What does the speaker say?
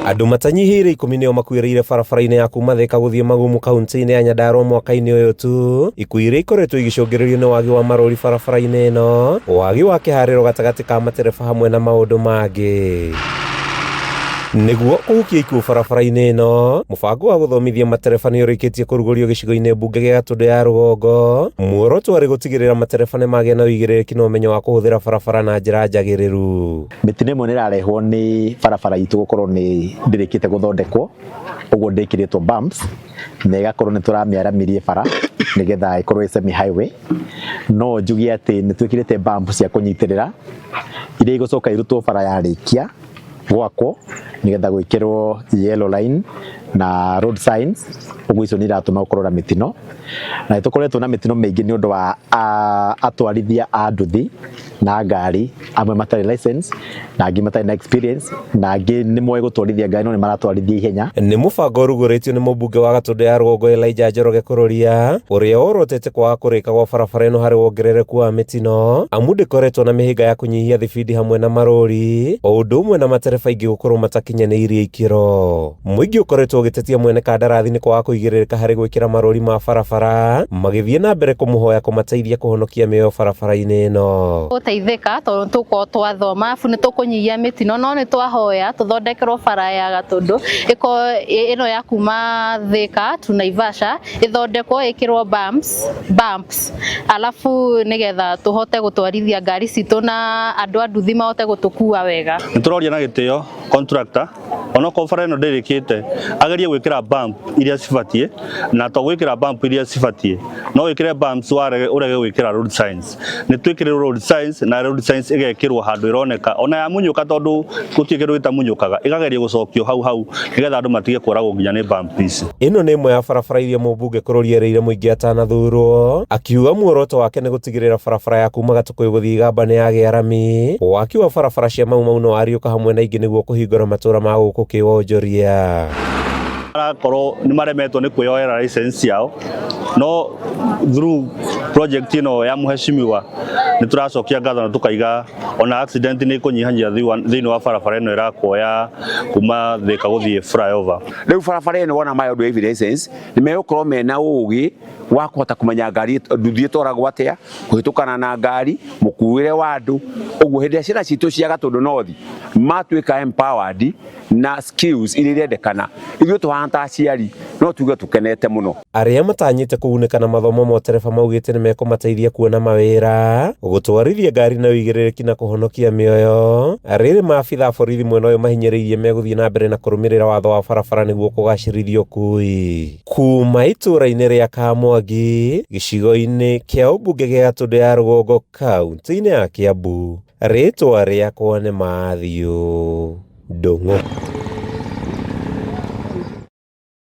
Andũ matanyihĩire 10 nĩo makuĩrĩire barabara-inĩ ya kuma Thika gũthiĩ Magumu kaunti-inĩ ya Nyandarua mwaka-inĩ ũyũ tu. Ikuũ iria ikoretwo igĩcũngĩrĩrio nĩ wagi wa marũri barabara-inĩ ĩno, wagi wa kĩharĩro gatagatĩ ka matereba hamwe na maũndũ mangĩ. Nĩguo kũhukia ikuũ barabara-inĩ ĩno, mũbango wa gũthomithia matereba nĩ ũrĩkĩtie kũrugũrio gĩcigo-inĩ mbunge gĩa Gatũndũ ya Rũgongo. Muoroto warĩ gũtigĩrĩra matereba nĩ magĩa na ũigĩrĩrĩki na ũmenyo wa kũhũthĩra barabara na njĩra njagĩrĩru. Mĩtino ĩmwe nĩ ĩrarehwo nĩ barabara itũ gũkorwo nĩ ndĩrĩkĩte gũthondekwo, ũguo ndĩkĩrĩtwo bumps, na ĩgakorwo nĩ tũramĩaramirie bara nĩgetha ĩkorwo ĩ semi highway. No njuge atĩ nĩ twĩkĩrĩte bump cia kũnyitĩrĩra iria igũcoka irutwo bara yarĩkia gwakwo nĩgetha gwĩkĩrwo yellow line na road signs, ũguo icio nĩ iratũma gũkorwo na mĩtino. Na nĩ tũkoretwo na mĩtino mĩingĩ nĩ ũndũ wa atwarithia a nduthi na ngari, amwe matarĩ license na angĩ matarĩ na experience na angĩ nĩ moĩ gũtwarithia ngari no nĩ maratwarithia ihenya. Nĩ mũbango ũrugũrĩtio nĩ mũmbunge wa Gatũndũ ya Rũgongo Elijah Njoroge Kururia, ũrĩa worotete kwaga kũrĩka gwa barabara ĩno harĩ wongerereku wa mĩtino, amu ndĩkoretwo na mĩhĩnga ya kũnyihia thibindi hamwe na marũri, o ũndũ ũmwe na matereba aingĩ gũkorwo matakinyanĩirie ikĩro. Mũingĩ ũkoretwo ũgĩtetia mwene kandarathi nĩ kwaga kũigĩrĩrĩka harĩ gwĩkĩra marũri ma barabara, magĩthiĩ na mbere kũmũhoya kũmateithia kũhonokia mĩoyo barabara-inĩ ĩno. Gũteithĩka tondũ nĩ tũgũkorwo twathoma arabu nĩ tũkũnyihia mĩtino no nĩ twahoya tũthondekerwo bara ya Gatũndũ ĩkorwo ĩno ya kuma Thika to Naivasha ĩthondekwo ĩkĩrwo bumps alafu nĩgetha tũhote gũtwarithia ngari citũ na andũ a nduthi mahote gũtũkua wega. Nĩ tũroria na gĩtĩo contractor onokorwo bara ĩno ndĩrĩkĩte agerie gwĩkĩra bump iria cibatiĩ, na to gwĩkĩra bump iria cibatiĩ, no wĩkĩre bumps warege ũrege gwĩkĩra road signs. Nĩ twĩkĩrĩrwo road signs na road signs ĩgekĩrwo handũ ĩroneka ona yamunyũka, tondũ gũtirĩ kĩndũ gĩtamunyũkaga, ĩkageria gũcokio hau hau nĩgetha andũ matige kũragwo nginya nĩ bump ici. Ĩno nĩ ĩmwe ya barabara iria mũmbunge Kũrũria erĩire mũingĩ atanathurwo, akiuga muoroto wake nĩ gũtigĩrĩra barabara ya kuma Gatũkũyũ gũthiĩ Igamba nĩ yagĩa rami. Waki wa barabara cia Mau Mau no wariũka hamwe na ingĩ nĩguo kũhingũra matũra ma gũkũ kĩwonjoria. Marakorwo nĩ maremetwo nĩ kwĩyoera license ciao, no through project ĩno ya mheshimiwa nĩ tũracokia ngatho na tũkaiga ona accident nĩ ĩkũnyihanyihia thĩinĩ wa barabara ĩno ĩrakwo ya kuma Thika gũthiĩ flyover. Rĩu barabara ĩno wona mayo driving license nĩ megũkorwo mena ũgĩ wa kũhota kũmenya ngari nduthi ĩtwaragwo atĩa, kũhĩtũkana na ngari, mũkuĩre wa andũ. Ũguo hĩndĩ ĩrĩa ciana citũ cia Gatũndũ North matuĩka empowered na skills iria irendekana, ithuĩ tũhana ta aciari no tuge tũkenete mũno. Arĩa matanyĩte kũgunĩka na mathomo ma ũtereba maugĩte nĩ mekũmateithia kuona mawĩra, gũtwarithia ngari na ũigĩrĩrĩki na kũhonokia mĩoyo. Rĩrĩ maabitha a borithi mwena ũyũ mahinyĩrĩirie megũthiĩ na mbere na kũrũmĩrĩra watho wa barabara nĩguo kũgacĩrithia ũkui. Kuma itũũra-inĩ rĩa Kamwangi, gĩcigo-inĩ kĩa ũmbunge gĩa Gatũndũ ya Rũgongo, kaunti-inĩ ya Kiambu, rĩtwa rĩakwa nĩ Matthew Ndung'u.